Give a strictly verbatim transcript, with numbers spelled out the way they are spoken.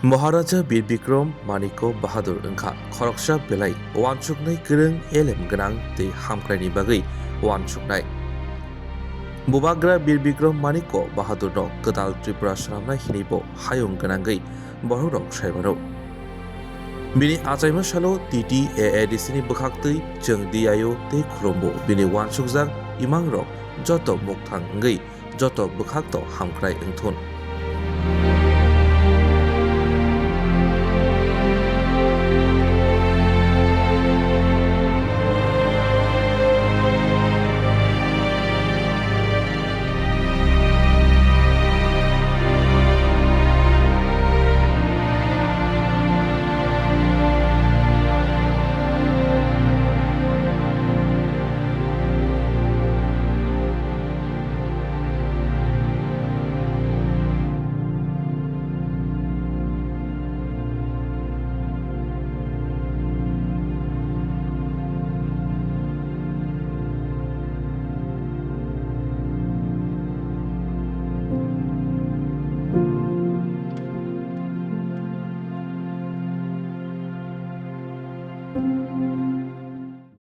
Maharaja Bir Bikram Manikya Bahadur wngkha khoroksa belai uansuknai kwrwng, elem gwnang tei hamkraini bagwi uansuknai. Bubagra Bir Bikram Manikya Bahadurno kwtal Tripura swnamnai hinwibo hayung gwnangwi bororok saimano. Bini achaima salo T T A A D C ni bwkhaktwi chwng D I O tei khulumbo bini uansukjak imangrok joto mukthang wngwi joto bwkhakto hamkrai wngthun.